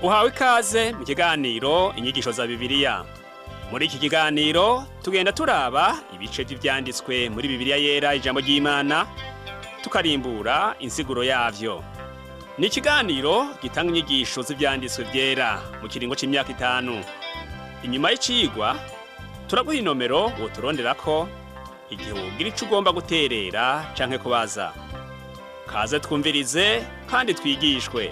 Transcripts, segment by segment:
Uhawe ikaze mu kiganiro Inyigisho za Bibiliya. Muri iki kiganiro tugenda turaba ibice vy'ivyanditswe muri Bibiliya Yera, ijambo ry'Imana, tukarimbura insiguro yavyo. Ni ikiganiro gitanga inyigisho z'ivyanditswe vyera mu kiringo c'imyaka 5. Inyuma y'icigwa turaguha inomero woturonderako igihe wogira ico ugomba guterera canke kubaza. Kaze twumvirize kandi twigishwe.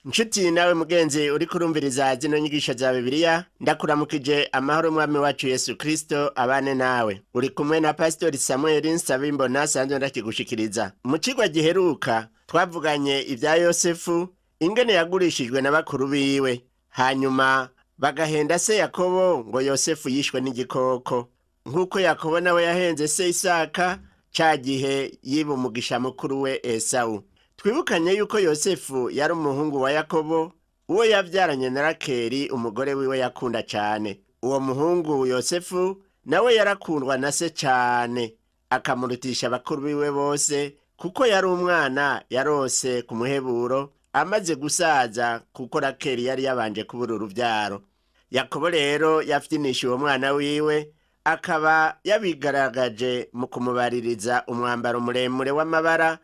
Nshuti nawe mugenzi uri kurumviriza zino nyigisho za Bibiliya, ndakuramukije amahoro umwami wacu Yesu Kristo abane nawe. Uri kumwe na Pastori Samuel Nsabimbona, sanzwe ndakigushikiriza. Mu cigwa giheruka twavuganye ibya Yosefu, ingene yagurishijwe na bakuru biwe, hanyuma bagahenda se Yakobo ngo Yosefu yishwe n'igikoko, nk'uko Yakobo nawe yahenze se Isaka ca gihe yiba umugisha mukuru we Esawu. Twibukanye yuko Yosefu yari umuhungu wa Yakobo, uwo yavyaranye na Rakeli umugore wiwe yakunda cane. Uwo muhungu Yosefu nawe yarakundwa na se cane, akamurutisha bakuru biwe bose, kuko yari umwana yarose ku muheburo amaze gusaza, kuko Rakeli yari yabanje kubura uruvyaro. Yakobo rero yafyinisha uwo mwana wiwe, akaba yabigaragaje mu kumubaririza umwambaro muremure w'amabara.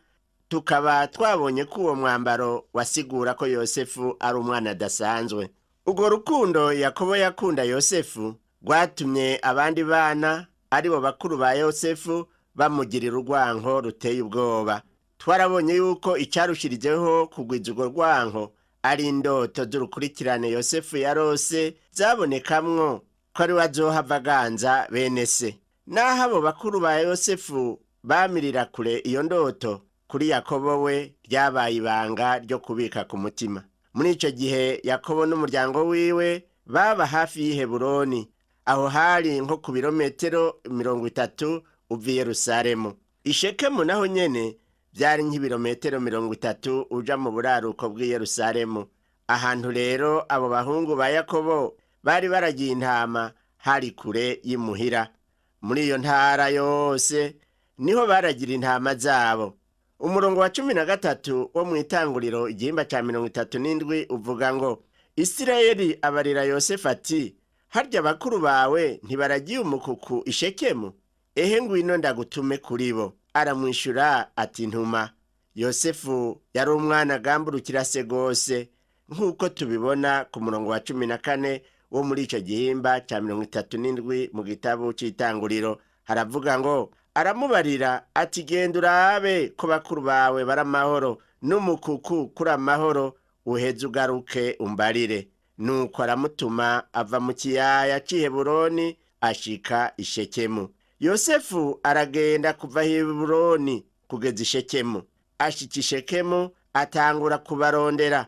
Tukaba twabonye ko uwo mwambaro wasigura ko Yosefu ari umwana adasanzwe. Urwo rukundo Yakobo yakunda Yosefu rwatumye abandi bana, aribo bakuru ba Yosefu, bamugirira urwanko ruteye ubwoba. Twarabonye yuko icyarushirijeho kugwiza urwo rwanko ari indoto z'urukurikirane Yosefu yarose, zabonekamwo ko ari we azohava aganza bene se. Naho abo bakuru ba Yosefu bamirira kure iyo ndoto, kuri Yakobo we ryabaye ibanga ryo kubika ku mutima. Muri ico gihe Yakobo n'umuryango wiwe baba hafi y'i Heburoni. Aho hari nko ku birometero 30 uva i Yerusalemu. Ishekemu naho nyene vyari nk'ibirometero 30 uja mu buraruko bw'i Yerusalemu. Ahantu rero abo bahungu ba Yakobo bari baragiye intama hari kure y'imuhira. Muri iyo ntara yose niho baragira intama zabo. Umurongo wa 13 wo mw'Itanguriro igihimba ca 37 uvuga ngo: Isirayeli abarira Yosefu ati: "Harya bakuru bawe ntibaragiye umukuku Ishekemu? Ehe, ngwino ndagutume kuri bo." Aramwishura ati: "Ntuma." Yosefu yari umwana agamburukira se gose, nk'uko tubibona ku murongo wa 14 wo muri ico gihimba ca 37 mu gitabo c'Itanguriro. Haravuga ngo: Aramubarira ati: "Genda urabe ko bakuru bawe bari amahoro, n'umukuku kuri amahoro, uheze ugaruke umbarire." Nuko aramutuma, ava mu kiyaya c'i Heburoni ashika Ishekemu. Yosefu aragenda kuva Heburoni kugeza Ishekemu. Ashika Ishekemu atangura kubarondera.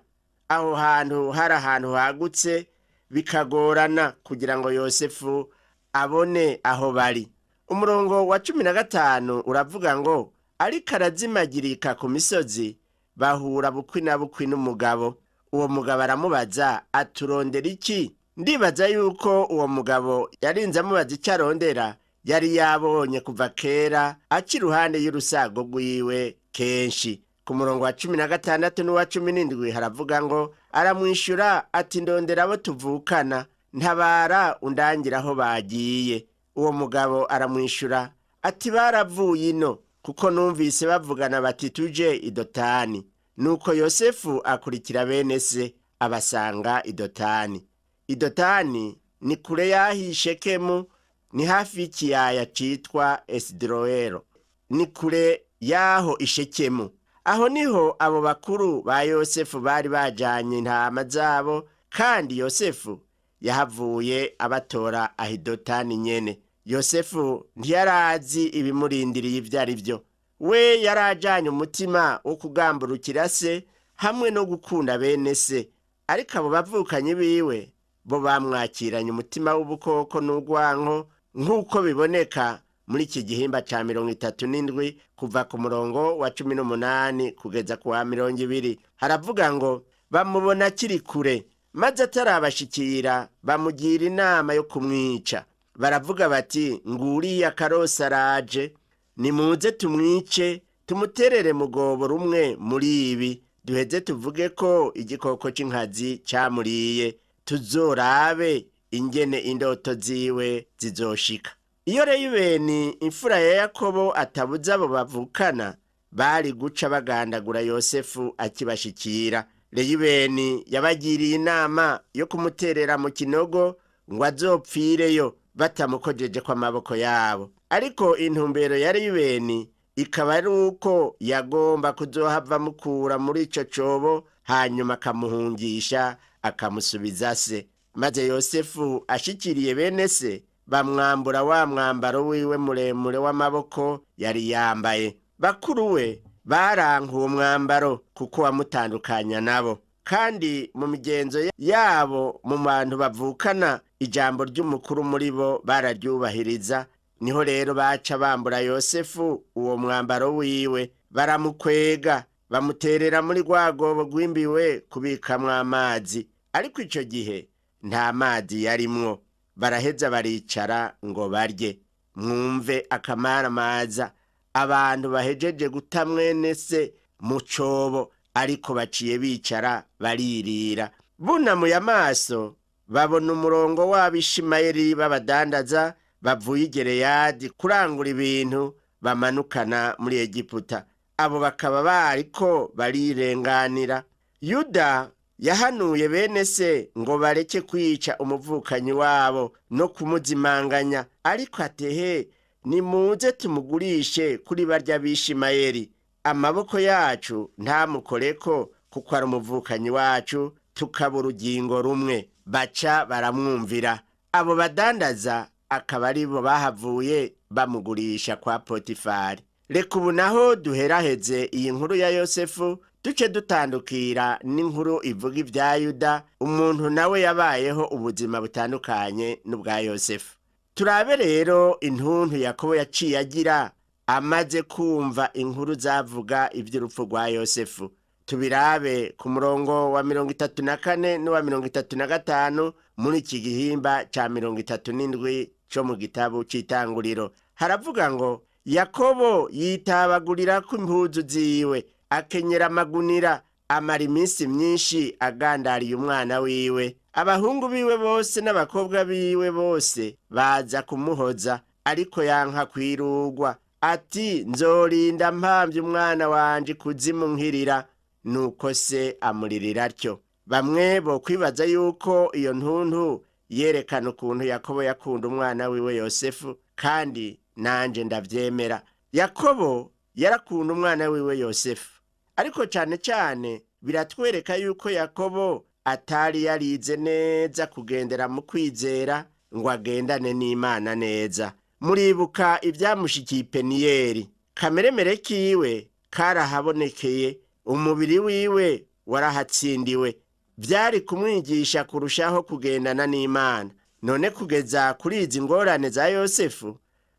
Aho hantu hari ahantu hagutse, bikagorana kugira ngo Yosefu abone aho bari. Umurongo wa 15 uravuga ngo: Ariko arazimagirika ku misozi, bahura bukwi na bukwi n'umugabo. Uwo mugabo aramubaza aturondera iki? Ndibaza yuko uwo mugabo yarinze amubaza icyo arondera yari yabonye kuva kera aca iruhande y'urusago rwiwe kenshi. Ku murongo wa 16 n'uwa 17 haravuga ngo: Aramwishyura ati: "Ndondera abo tuvukana, ntabara undangira aho bagiye." Uwo mugabo aramwishyura ati: "Baravuye ino, kuko numvise bavugana bati: 'Tuje Idotani.'" Nuko Yosefu akurikira bene se, abasanga Idotani. Idotani ni kure y'aho Ishekemu, ni hafi y'ikiyaya citwa Esidirowero, ni kure y'aho Ishekemu. Aho niho abo bakuru ba Yosefu bari bajanye intama zabo, kandi Yosefu yahavuye abatora Ahidotani nyene. Yosefu ntiyarazi ibimurindiriye ibyo ari byo. We yarajanye umutima wo kugamburukira se hamwe no gukunda bene se, ariko abo bavukanyi biwe bo bamwakiranye umutima w'ubukoko n'urwanko, nk'uko biboneka muri iki gihimba ca 37 kuva ku murongo wa 18 kugeza ku wa 20. Haravuga ngo: Bamubona akiri kure, maze atarabashikira bamugira inama yo kumwica. Baravuga bati: "Nguriya karosi araje, nimuze tumwice." Tumuterere mugobo rumwe muri ibi, duheze tuvuge ko igikoko c'inkazi camuriye, tuzorabe ingene indoto ziwe zizoshika. Iyo Reyubeni imfura ya Yakobo atabuze abo bavukana, bari guca bagandagura Yosefu akibashikira. Reyubeni yabagiriye inama yo kumuterera mu kinogo ngo azopfireyo batamukojeje kw'amaboko yabo. Ariko intumbero ya Reyubeni ikaba ari uko yagomba kuzohava amukura muri ico cobo, hanyuma akamuhungisha akamusubiza se. Maze Yosefu ashikiriye bene se, bamwambura wa mwambaro wiwe muremure w'amaboko yari yambaye. Bakuru we baranka uwo mwambaro kuko wamutandukanya nabo, kandi mu migenzo yabo mu bantu bavukana, ijambo ry'umukuru muri bo bararyubahiriza. Niho rero baca bambura Yosefu uwo mwambaro wiwe, baramukwega, bamuterera muri rwa rwobo rwimbiwe kubikamwo amazi, ariko ico gihe nta mazi yarimwo. Baraheza baricara ngo barye. Mwumve akamaramaza, abantu bahejeje guta mwene se mu cobo, ariko baciye bicara baririra. Bunamuye amaso babona umurongo w'Abishimayeli b'abadandaza bavuye i Gereyadi kurangura ibintu bamanukana muri Egiputa. Abo bakaba bariko barirenganira. Yuda yahanuye bene se ngo bareke kwica umuvukanyi wabo no kumuzimanganya, ariko atehe nimuze tumugurishe kuri barya Bishimayeli, amaboko yacu ntamukoreko kuko ari umuvukanyi wacu, tukaba urugingo rumwe. Baca baramwumvira. Abo badandaza akaba aribo bahavuye bamugurisha kwa Potifari. Reka ubu naho duheraheze iyi nkuru ya Yosefu, duce dutandukira n'inkuru ivuga ibya Yuda, umuntu nawe yabayeho ubuzima butandukanye n'ubwa Yosefu. Turabe rero intuntu Yakobo yaciye agira amaze kumva inkuru zavuga iby'urupfu rwa Yosefu. Tubirabe ku murongo wa 34 n'uwa 35 muri iki gihimba ca 37 co mu gitabo c'Itanguriro. Haravuga ngo Yakobo yitabagurira ko impuzu ziwe, akenyera amagunira, amara iminsi myinshi agandariye umwana wiwe. Abahungu biwe bose n'abakobwa biwe bose baza kumuhoza, ariko yanka kwirugwa, ati nzorinda mpamvye umwana wanje kuzimu nkirira. Nuko se amuririra atyo. Bamwe bo kwibaza yuko iyo ntuntu yerekana ukuntu Yakobo yakunda umwana wiwe Yosefu, kandi nanje ndavyemera. Yakobo yarakunda umwana wiwe Yosefu, ariko cane cane biratwereka yuko Yakobo atari yarize neza kugendera mu kwizera ngo agendane n'Imana neza. Muribuka ibyamushikiye Peniyeli, kameremere kiwe karahabonekeye, umubiri wiwe warahatsindiwe. Byari kumwigisha kurushaho kugendana n'Imana. None kugeza kuri izi ngorane za Yosefu,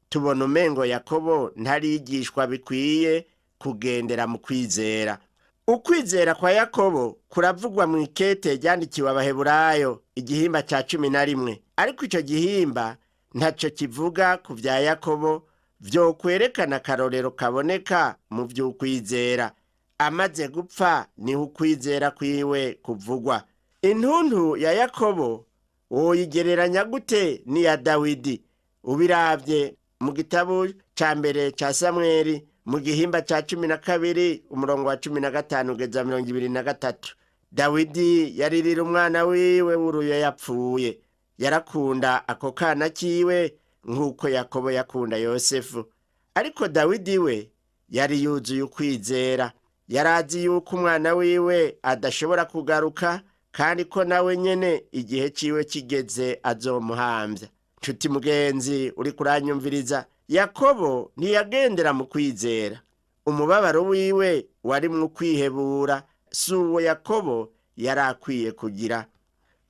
tubona umengo Yakobo ntarigishwa bikwiye kugendera mu kwizera. Ukwizera kwa Yakobo kuravugwa mu ikete ryandikiwe Abaheburayo igihimba ca 11, ariko ico gihimba ntaco kivuga ku vya Yakobo vyokwerekana akarorero kaboneka mu vy'ukwizera. Amaze gupfa niho ukwizera kwiwe kuvugwa. Intuntu ya Yakobo woyigereranya gute n'iya Dawidi? Ubiravye mu gitabo ca mbere ca Samweli mu gihimba ca 12 umurongo wa 15 ugeza 23, Dawidi yaririra umwana wiwe w'uruyo yapfuye. Yarakunda ako kana kiwe nk'uko Yakobo yakunda Yosefu, ariko Dawidi we yari yuzuye ukwizera. Yarazi yuko umwana wiwe adashobora kugaruka, kandi ko nawe nyene igihe ciwe kigeze azomuhamvya. Nshuti mugenzi uri kuranyumviriza, Yakobo ntiyagendera mu kwizera. Umubabaro wiwe warimwo kwihebura, si uwo Yakobo yari akwiye kugira.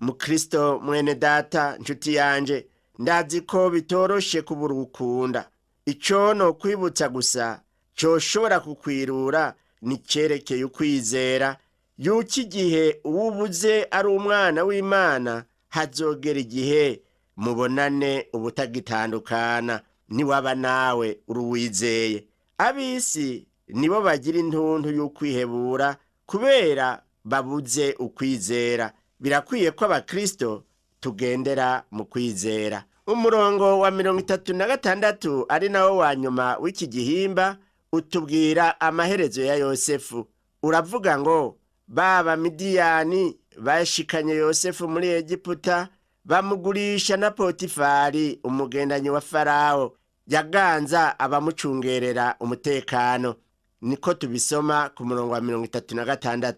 Mukristo mwene data, nshuti yanje, ndazi ko bitoroshe kubura ukunda. Ico no kwibutsa gusa coshobora kukwirura ni cerekeye ukwizera, yuko igihe uwubuze ari umwana w'Imana, hazogera igihe mubonane ubutagitandukana, niwaba nawe uruwizeye. Ab'isi Nibo bagira intuntu y'ukwihebura kubera babuze ukwizera. Birakwiye ko abakristo tugendera mu kwizera. Umurongo wa 36, ari nawo wa nyuma w'iki gihimba, utubwira amaherezo ya Yosefu. Uravuga ngo: "Baba Midiyani bashikanye Yosefu muri Egiputa, bamugurisha na Potifari, umugendanyi wa Farawo, yaganza abamucungerera umutekano." Niko tubisoma ku murongo wa 36.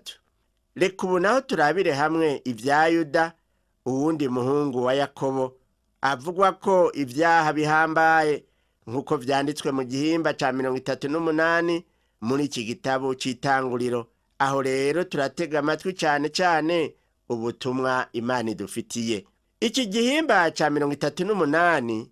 Reka ubu naho turabire hamwe ibya Yuda, uwundi muhungu wa Yakobo, avugwa ko ibyaha bihambaye, nk'uko vyanditswe mu gihimba ca 38 muri iki gitabo c'Itanguriro. Aho rero turatega amatwi cane cane ubutumwa Imana idufitiye. Iki gihimba ca 38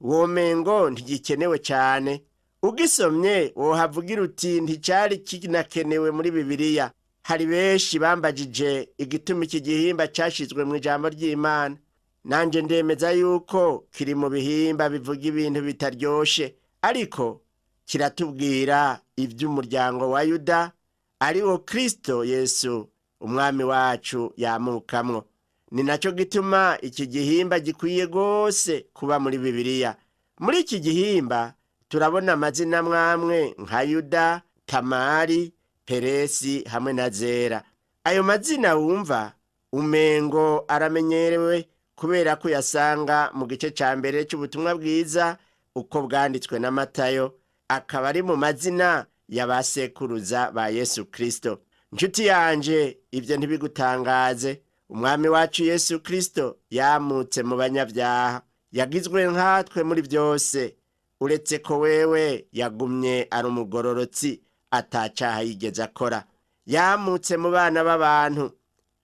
womengo ntigikenewe cane. Ugisomye wohavugira uti: "Nticari kinakenewe muri Bibiliya." Hari benshi bambajije igituma iki gihimba cashizwe mu ijambo ry'Imana. Nanje ndemeza yuko kiri mu bihimba bivuga ibintu bitaryoshe, ariko kiratubwira iby'umuryango wa Yuda, ari wo Kristo Yesu umwami wacu yamukamwo. Ni nacyo gituma iki gihimba gikwiye rwose kuba muri Bibiliya. Muri iki gihimba turabona amazina mwamwe nka Yuda, Tamari, Peresi hamwe na Zera. Ayo mazina wumva umengo aramenyerewe kubera ko uyasanga mu gice cya mbere cy'ubutumwa bwiza uko bwanditswe na Matayo, akaba ari mu mazina ya ba sekuruza ba Yesu Kristo. Nshuti yanje, ibyo ntibigutangaze. Umwami wacu Yesu Kristo yamutse mu banyabyaha, yagizwe nkatwe muri byose, uretse ko wewe yagumye ari umugororotsi, atacaha yigeze akora. Yamutse mu bana b'abantu,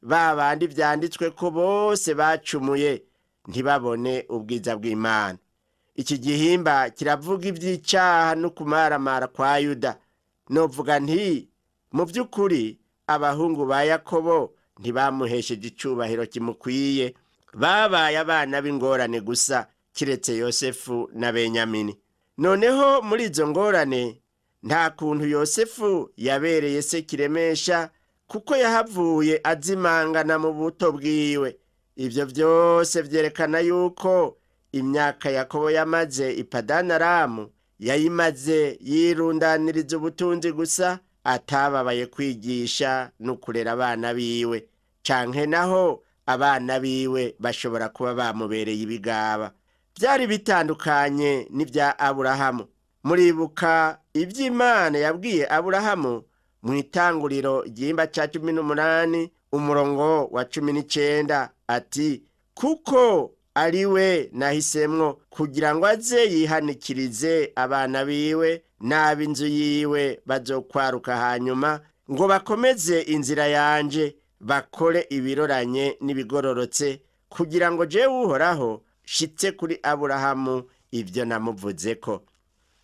ba bandi byanditswe ko bose bacumuye ntibabone ubwiza bw'Imana. Iki gihimba kiravuga iby'icyaha no kumaramara kwa Yuda. Novuga nti: mu by'ukuri abahungu ba Yakobo ntibamuhesheje icubahiro kimukwiye, babaye abana b'ingorane gusa, kiretse Yosefu na Benyamini. Noneho muri izo ngorane nta kuntu Yosefu yabereye se kiremesha, kuko yahavuye azimangana mu buto bwiwe. Ibyo byose byerekana yuko imyaka Yakobo yamaze Ipadanaramu yayimaze yirundaniriza ubutunzi gusa, atababaye kwigisha no kurera abana biwe, canke naho abana biwe bashobora kuba bamubereye ibigaba. Byari bitandukanye n'ibya Aburahamu. Muribuka iby'Imana yabwiye Aburahamu mu Itanguriro igihimba cya 18, umurongo wa 19, ati: "Kuko ari we nahisemwo kugira ngo aze yihanikirize abana biwe n'ab'inzu yiwe bazokwaruka hanyuma, ngo bakomeze inzira yanje, bakore ibiroranye n'ibigororotse, kugira ngo jewe Uhoraho shitse kuri Aburahamu ibyo namuvuzeko."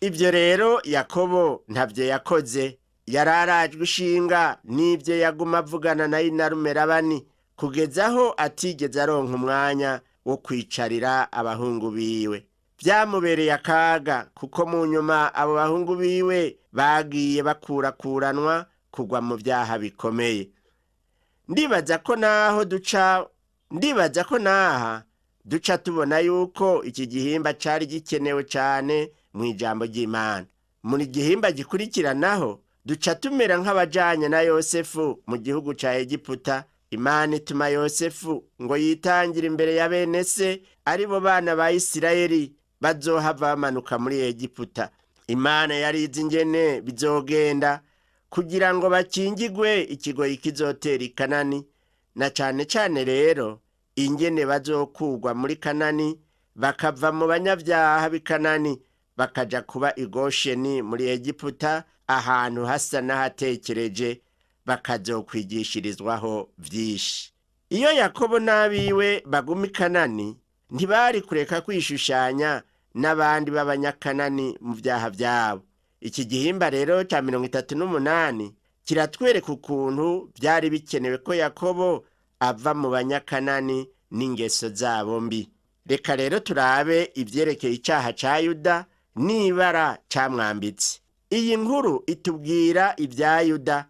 Ibyo rero Yakobo ntabyo yakoze. Yararajwe ishinga n'ibyo yaguma avugana na inarume Labani, kugeza aho atigeze aronka umwanya wo kwicarira abahungu biwe. Byamubereye akaga, kuko mu nyuma abo bahungu biwe bagiye bakurakuranwa kugwa mu byaha bikomeye. Ndibaza ko naha duca tubona yuko iki gihimba cari gikenewe cane mu ijambo ry'Imana. Muri gihimba gikurikiranaho duca tumera nk'abajanye na Yosefu mu gihugu ca Egiputa. Imana ituma Yosefu ngo yitangire imbere ya bene se, ari bo bana ba Isirayeli bazohava bamanuka muri Egiputa. Imana yari izi ingene bizogenda kugira ngo bakingigwe ikigoyi kizotera i Kanani, na cane cane rero ingene bazokugwa muri Kanani, bakava mu banyabyaha b'i Kanani, bakaja kuba i Gosheni muri Egiputa, ahantu hasa n'ahatekereje, bakazokwigishirizwaho vyinshi. Iyo Yakobo n'abiwe baguma i Kanani, ntibari kureka kwishushanya n'abandi b'abanyakanani mu vyaha vyabo. Iki gihimba rero ca 38 kiratwereka ukuntu vyari bikenewe ko Yakobo ava mu banyakanani n'ingeso zabo mbi. Reka rero turabe ivyerekeye icaha ca Yuda n'ibara camwambitse. Iyi nkuru itubwira ibya Yuda.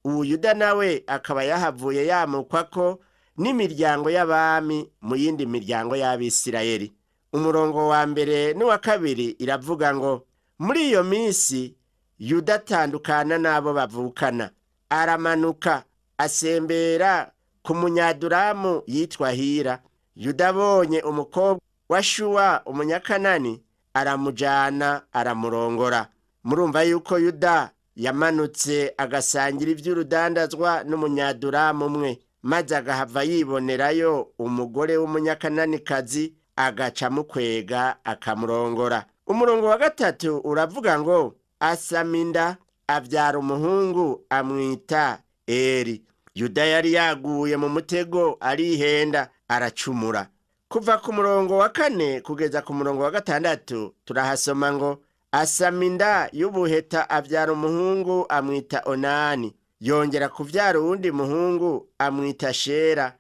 Ubu Yuda nawe akaba yahavuye yamukwa ko n'imiryango y'abami mu yindi miryango y'Abisirayeli. Umurongo wa mbere n'uwa kabiri iravuga ngo: muri iyo minsi Yuda atandukana n'abo bavukana, aramanuka asembera ku Munyaduramu yitwa Hira. Yuda abonye umukobwa wa Shuwa Umunyakanani, aramujana aramurongora. Murumva yuko Yuda yamanutse agasangira iby'urudandazwa n'Umunyaduramu umwe, maze agahava yibonerayo umugore w'Umunyakananikazi, agaca amukwega akamurongora. Umurongo wa gatatu uravuga ngo: asama inda abyara umuhungu amwita Eri. Yuda yari yaguye mu mutego, arihenda, aracumura. Kuva ku murongo wa kane kugeza ku murongo wa gatandatu turahasoma ngo: asama inda y'ubuheta abyara umuhungu amwita Onani. Yongera kubyara uwundi muhungu amwita Shera,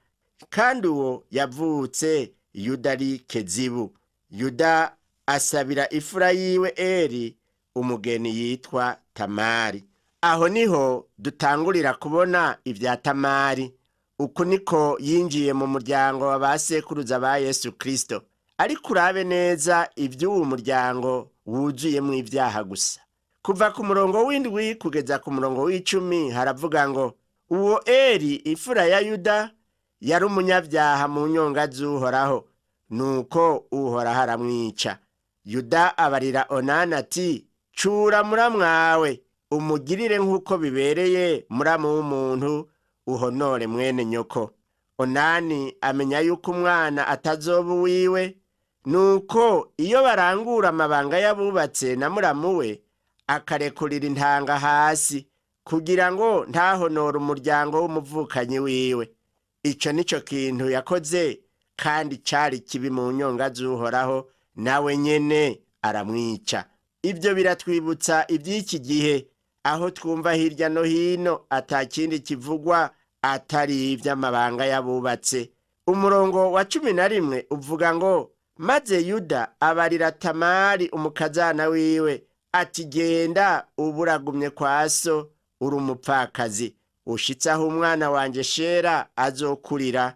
kandi uwo yavutse Yuda ari Kezibu. Yuda asabira ifura yiwe Eri umugeni yitwa Tamari. Aho niho dutangurira kubona ibya Tamari. Uku niko yinjiye mu muryango wa ba sekuruza ba Yesu Kristo. Ariko urabe neza iby'uwo muryango wuzuyemo ibyaha gusa. Kuva ku murongo w'indwi kugeza ku murongo w'icumi haravuga ngo: uwo Eri ifura ya Yuda yari umunyabyaha mu nyonga z'Uhoraho, nuko Uhoraho aramwica. Yuda abarira Onani ati: cura muramwawe, umugirire nk'uko bibereye muramu w'umuntu, uhonore mwene nyoko. Onani amenya yuko umwana atazoba uwiwe, nuko iyo barangura amabanga y'abubatse na muramu we, akarekurira intanga hasi kugira ngo ntahonore umuryango w'umuvukanyi wiwe. Ico nico kintu yakoze, kandi cari kibi mu nyonga z'Uhoraho, nawe nyene aramwica. Ibyo biratwibutsa iby'iki gihe, aho twumva hirya no hino atakindi kivugwa atari iby'amabanga y'abubatse. Umurongo wa 11 uvuga ngo: maze Yuda abarira Tamari umukazana wiwe ati: genda uburagumye kwa so, uri umupfakazi, ushitse aho umwana wanje Shera azokurira,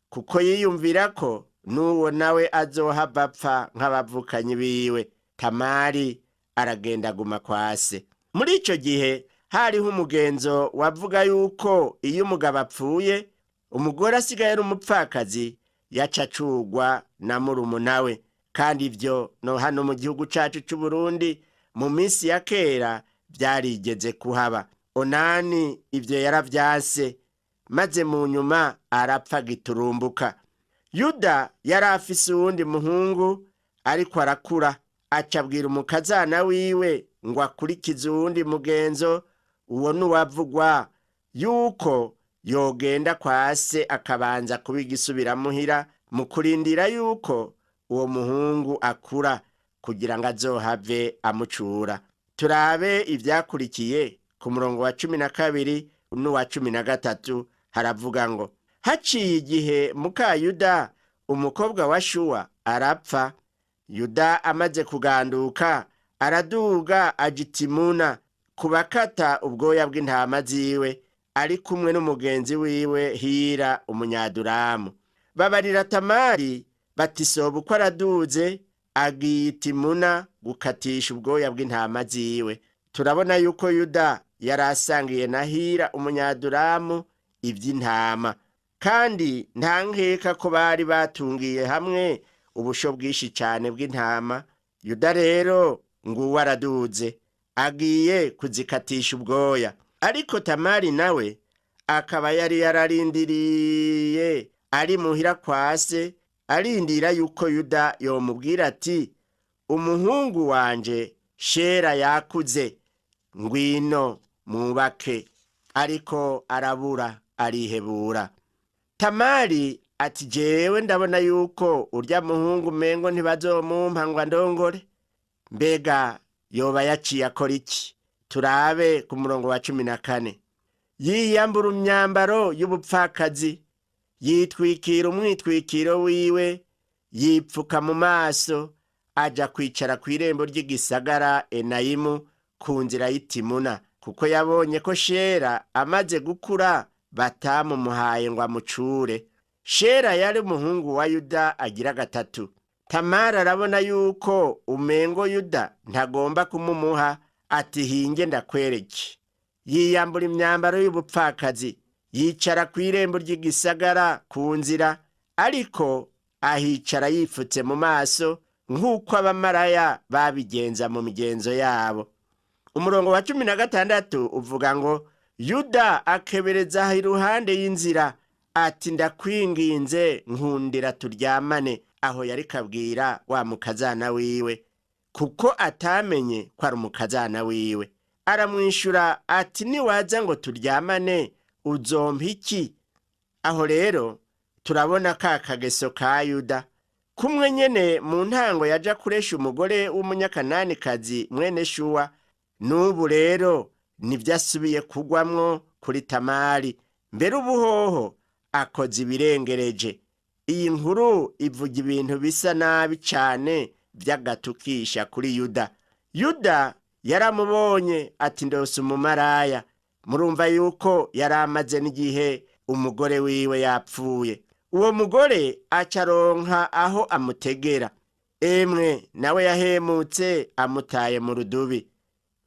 kuko yiyumvira ko n'uwo nawe azohava apfa nk'abavukanyi biwe. Tamari aragenda aguma kwa se. Muri ico gihe hariho umugenzo wavuga yuko iyo umugabo apfuye, umugore asigaye ari umupfakazi, yaca acugwa na murumuna we. Kandi ibyo no hano mu gihugu cacu c'u Burundi mu minsi ya kera byarigeze kuhaba. Onani ibyo yaravyanse, maze mu nyuma arapfa giturumbuka. Yuda yari afise uwundi muhungu ariko arakura, aca abwira umukazana wiwe ngo akurikize uwundi mugenzo. Uwo nuwavugwa yuko yogenda kwa se akabanza kuba igisubiramuhira mu kurindira yuko uwo muhungu akura, kugira ngo azohave amucura. Turabe ivyakurikiye ku murongo wa 12 n'uwa 13 haravuga ngo: haciye igihe muka Yuda umukobwa wa Shuwa arapfa. Yuda amaze kuganduka araduga aja i Timuna kubakata ubwoya bw'intama ziwe, ari kumwe n'umugenzi wiwe Hira Umunyaduramu. Babarira Tamari bati: soba uko araduze agiye i Timuna gukatisha ubwoya bw'intama ziwe. Turabona yuko Yuda yari asangiye na Hira Umunyaduramu iby'intama, kandi nta nkeka ko bari batungiye hamwe ubusho bwinshi cyane bw'intama. Yuda rero nguwo araduze agiye kuzikatisha ubwoya, ariko Tamari nawe akaba yari yararindiriye ari muhira kwa se, arindira yuko Yuda yomubwira ati: umuhungu wanje Shera yakuze, ngwino mwubake. Ariko arabura, arihebura. Tamari ati: jewe ndabona yuko urya muhungu mengo ntibazomumpa ngo andongore. Mbega yoba yaciye akora iki? Turabe ku murongo wa 14. Yiyambura imyambaro y'ubupfakazi, yitwikira umwitwikiro wiwe, yipfuka mu maso, aja kwicara ku irembo ry'igisagara Enayimu. ku nzira y'itimuna kuko yabonye ko Shera amaze gukura batamumuhaye ngo amucure. Shera yari umuhungu wa Yuda agira gatatu. Tamara arabona yuko umengo Yuda ntagomba kumumuha, ati hinge ndakwereke. Yiyambura imyambaro y'ubupfakazi, yicara ku irembo ry'igisagara ku nzira, ariko ahicara yifutse mu maso nk'uko abamaraya babigenza mu migenzo yabo. Umurongo wa 16 uvuga ngo Yuda akebereza iruhande y'inzira ati ndakwinginze nkundira turyamane. Aho yari kabwira wa mukazana wiwe, kuko atamenye ko ari umukazana wiwe. Aramwishyura ati niwaza ngo turyamane uzompa iki? Aho rero turabona ka kageso ka Yuda kumwe nyene mu ntango yaja kuresha umugore w'umunyakananikazi mwene Shuwa. N'ubu rero nibyo asubiye kugwamwo kuri Tamari, mbere ubuhoho akoze ibirengereje. Iyi nkuru ivuga ibintu bisa nabi cane by'agatukisha kuri Yuda. Yuda yaramubonye ati ndose umumaraya. Murumva yuko yari amaze n'igihe umugore wiwe yapfuye. Uwo mugore acaronka aho amutegera. Emwe nawe yahemutse amutaye mu rudubi.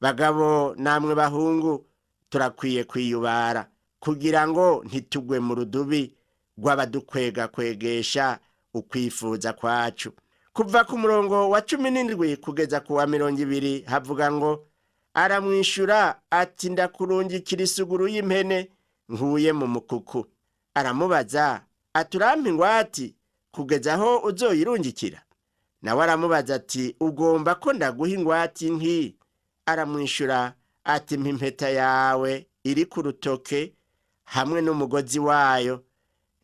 Bagabo namwe bahungu, turakwiye kwiyubara kugira ngo ntitugwe mu rudubi rw'abadukwega kwegesha ukwifuza kwacu. Kuva ku murongo wa 17 kugeza ku wa 20 havuga ngo aramwishyura ati ndakurungikira isuguru y'impene nkuye mu mukuku. Aramubaza ati urampa ingwati kugeza aho uzoyirungikira? Nawe aramubaza ati ugomba ko ndaguha ingwati nki? Aramwishyura ati mpa impeta yawe iri ku rutoke hamwe n'umugozi wayo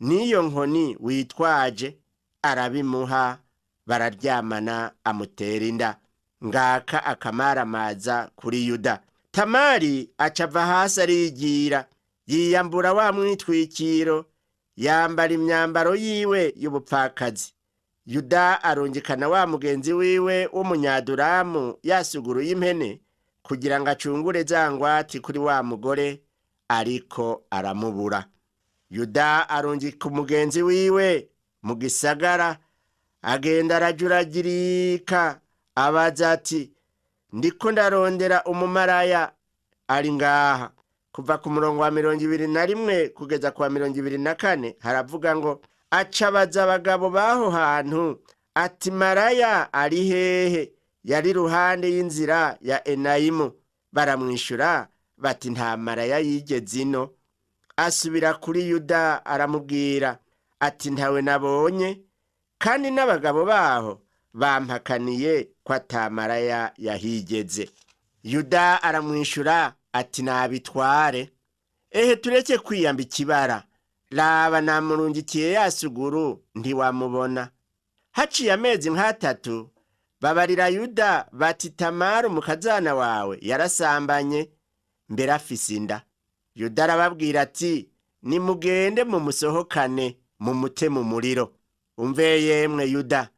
n'iyo nkoni witwaje. Arabimuha, bararyamana, amutera inda. Ngaka akamaramaza kuri Yuda. Tamari acava hasi arigira, yiyambura wa mwitwikiro, yambara imyambaro yiwe y'ubupfakazi. Yuda arungikana wa mugenzi wiwe w'umunyaduramu yasuguruye impene kugira ngo acungure za ngwati kuri wa mugore, ariko aramubura. Yuda arungika umugenzi wiwe mu gisagara, agenda arajuragirika abaza ati ndiko ndarondera umumaraya ari ngaha. Kuva ku murongo wa 21 kugeza ku wa 24 haravuga ngo acabaza abagabo b'aho hantu ati maraya ari hehe? Yari ruhande y'inzira ya Enayimu. Baramwishyura bati nta maraya yigeze ino. Asubira kuri Yuda aramubwira ati ntawe nabonye, kandi n'abagabo baho bampakaniye ko atamaraya yahigeze. Yuda aramwishyura ati nabitware. Ehe tureke kwiyamba ikibara, raba namurungikiye yasuguru ntiwamubona. Haciye amezi nk'atatu babarira Yuda bati Tamara umukazana wawe yarasambanye, mbere afise inda. Yuda arababwira ati nimugende mumusohokane mumute mu muriro. Umve yemwe Yuda,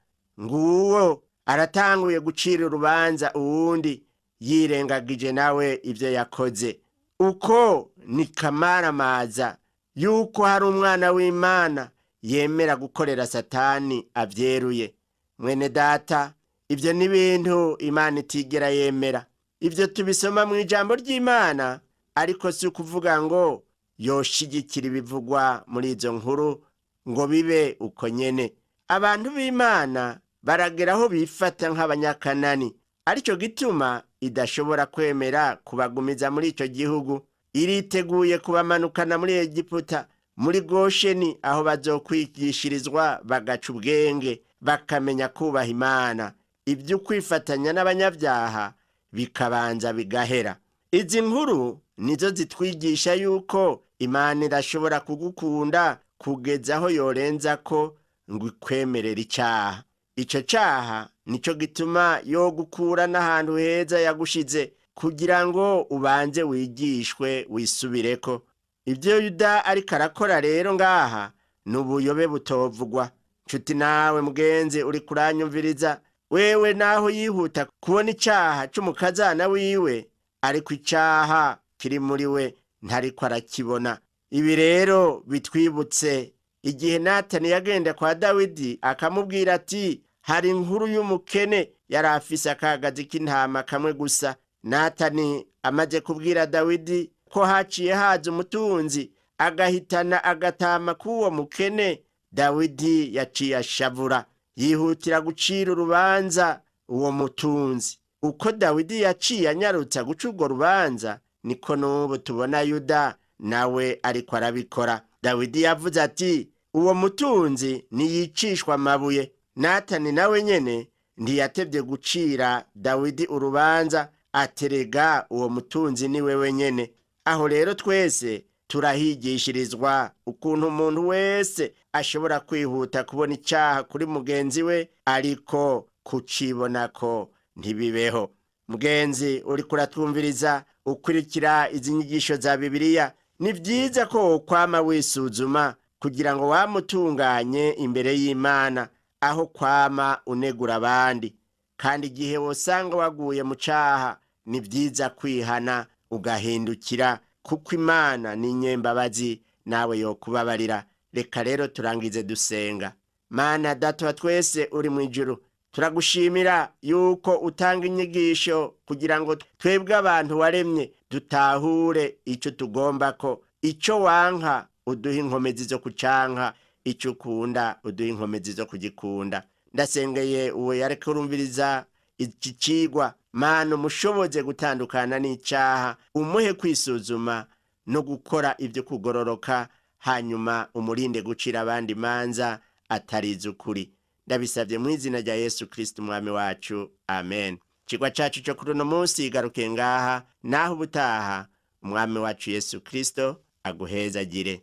nguwo aratanguye gucira urubanza uwundi yirengagije nawe ibyo yakoze. Uko ni kamaramaza yuko hari umwana w'Imana yemera gukorera Satani avyeruye. Mwene data, ibyo ni ibintu Imana itigera yemera. Ibyo tubisoma mu ijambo ry'Imana, ariko si ukuvuga ngo yoshigikira ibivugwa muri izo nkuru ngo bibe uko nyene. Abantu b'Imana baragera aho bifata nk'abanyakanani, aricyo gituma idashobora kwemera kubagumiza muri icyo gihugu. Iriteguye kubamanukana muri Egiputa, muri Gosheni, aho bazokwigishirizwa bagaca ubwenge, bakamenya kubaha Imana. Ibyo kwifatanya n'abanyabyaha bikabanza bigahera. Izi nkuru nizo zitwigisha yuko Imana irashobora kugukunda kugeza aho yorenza ko ngo ikwemerere icyaha. Icyo cyaha nicyo gituma yogukura n'ahantu heza yagushize, kugira ngo ubanze wigishwe wisubireko. Ibyo Yuda ariko arakora rero ngaha ni ubuyobe butovugwa. Nshuti nawe mugenzi uri kuranyumviriza, wewe naho yihuta kubona icyaha c'umukazana wiwe, Ariko icaha kiri muri we ntariko arakibona. Ibi rero bitwibutse igihe Natani yagenda kwa Dawidi akamubwira ati: "Hari inkuru y'umukene yari afise akagazi k'intama kamwe gusa." Natani amaze kubwira Dawidi ko haciye haza umutunzi agahitana agatama k'uwo mukene, Dawidi yaciye ashavura, yihutira gucira urubanza uwo mutunzi. Uko Dawidi yaciye anyarutsa guca urwo rubanza, niko n'ubu tubona Yuda nawe ariko arabikora. Dawidi yavuze ati: "Uwo mutunzi ntiyicishwa amabuye." Natani nawe nyene ntiyatevye gucira Dawidi urubanza, aterega uwo mutunzi ni wewe nyene. Aho rero twese turahigishirizwa ukuntu umuntu wese ashobora kwihuta kubona icaha kuri mugenzi we, ariko kucibonako ntibibeho. Mugenzi uriko uratwumviriza, ukurikira izi nyigisho za Bibiliya, ni vyiza ko wokwama wisuzuma kugira ngo wamutunganye imbere y'Imana, aho kwama unegura abandi. Kandi igihe wosanga waguye mu caha, ni vyiza kwihana ugahindukira, kuko Imana ni inyembabazi, nawe yokubabarira. Reka rero turangize dusenga. Mana Data wa twese uri mu ijuru, turagushimira yuko utanga inyigisho kugira ngo twebwe abantu waremye dutahure icyo tugomba, ko icyo wanka uduha inkomezi zo kucanka, icyo ukunda uduha inkomezi zo kugikunda. Ndasengeye uwo yareka urumviriza iki cigwa. Mana, umushoboze gutandukana n'icaha, umuhe kwisuzuma no gukora ibyo kugororoka, hanyuma umurinde gucira abandi imanza atarize ukuri. Ndabisabye mu izina rya Yesu Kristo umwami wacu, amen. Ikigwa cacu cyo kuri uno munsi igaruke ngaha. Naho ubutaha, umwami wacu Yesu Kristo aguhezagire.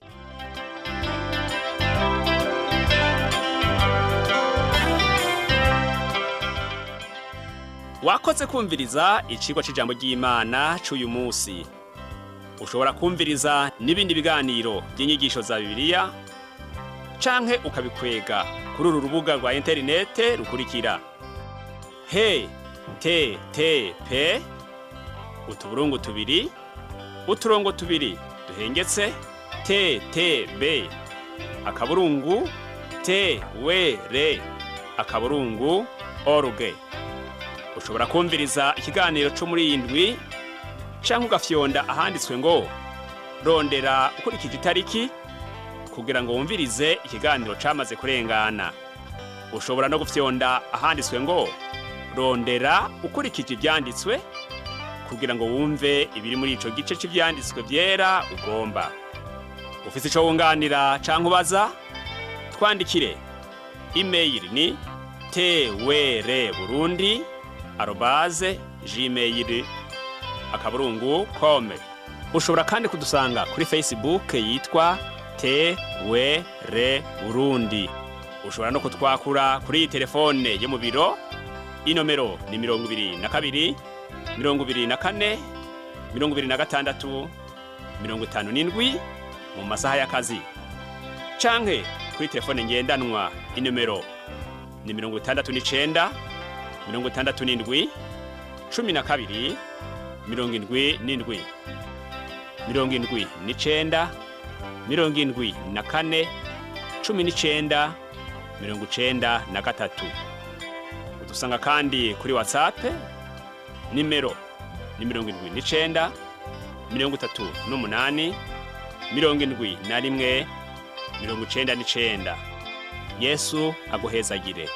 Wakoze kumviriza icigwa c'ijambo ry'Imana c'uyu munsi. Ushobora kumviriza n'ibindi biganiro by'inyigisho za Bibiliya canke ukabikwega kuri uru rubuga rwa interinete rukurikira: he te te pe utuburungu tubiri uturongo tubiri duhengetse te te be akaburungu te we re akaburungu oruge. Ushobora kumviriza ikiganiro cyo muri iyi ndwi canke ugafyonda ahanditswe ngo "rondera ukurikije itariki" kugira ngo wumvirize ikiganiro camaze kurengana. Ushobora no gufyonda ahanditswe ngo "rondera ukurikije ivyanditswe" kugira ngo wumve ibiri muri ico gice c'ivyanditswe vyera ugomba. Ufise ico wunganira canke ubaza, twandikire. Imeyili ni twrburundi@gmail.com. Ushobora kandi kudusanga kuri Facebook yitwa TWR Burundi. Ushobora no kutwakura kuri iyi telefone yo mu biro. Inomero ni 22 24 26 57 mu masaha y'akazi, canke kuri telefone ngendanwa, inomero ni 69 67 12 77, 79 74 19 93. Udusanga kandi kuri WhatsApp, nimero ni 79 38 71 99. Yesu aguhezagire.